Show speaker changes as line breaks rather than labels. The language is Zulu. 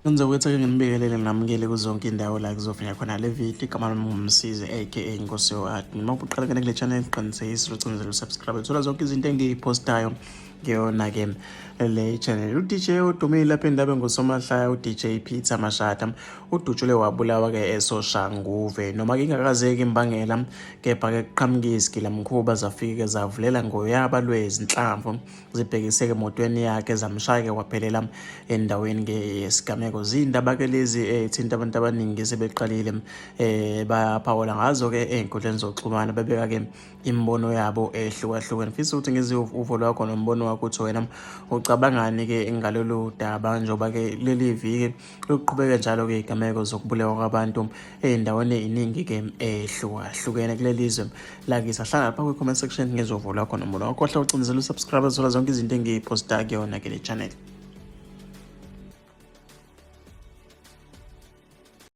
Ngizokuthi ke nginibingelele nginamukele kuzonke indawo la kuzofika khona le video. Igama lami nguMsizi aka Nkosi yo-Admin. Uma uqala ngene kule channel, qinisekisa ucinezele usubscribe, uthola zonke izinto engiyiphostayo kuyona-ke le channel. U-DJ odumile lapha endabe ngusomahlaya u-DJ Peter Mashata udutshulwe wabulawa-ke eSoshanguve. Noma-ke ingakazeki imbangela, kepha-ke kuqhamuke izigilamkhuba zafike zavulela ngoyaba lwezinhlamvu zibhekiseke emotweni yakhe, zamshaya-ke waphelela endaweni-ke yesigameko. Ziyindaba-ke lezi ethinta abantu abaningi sebeqalile bayaphawula ngazo-ke ey'nkundleni zokuxhumana, bebeka-ke imibono yabo ehlukahlukene. Ngifisa ukuthi ngizwe uvo lwakho nombono wakho ukuthi wena ucabangani-ke ngalolu daba, njengoba-ke leli viki luqhubeke njalo-ke iy'gameko zokubulewa kwabantu ey'ndaweni ey'ningi-ke ehlukahlukene kuleli zwe lakithi. Ahlala lapha kwi-comment section ngizwe uvo lwakho nombono wakho. Hla ucindezela usubscribe, uzothola zonke izinto engiyiphosta kuyona-ke le channel.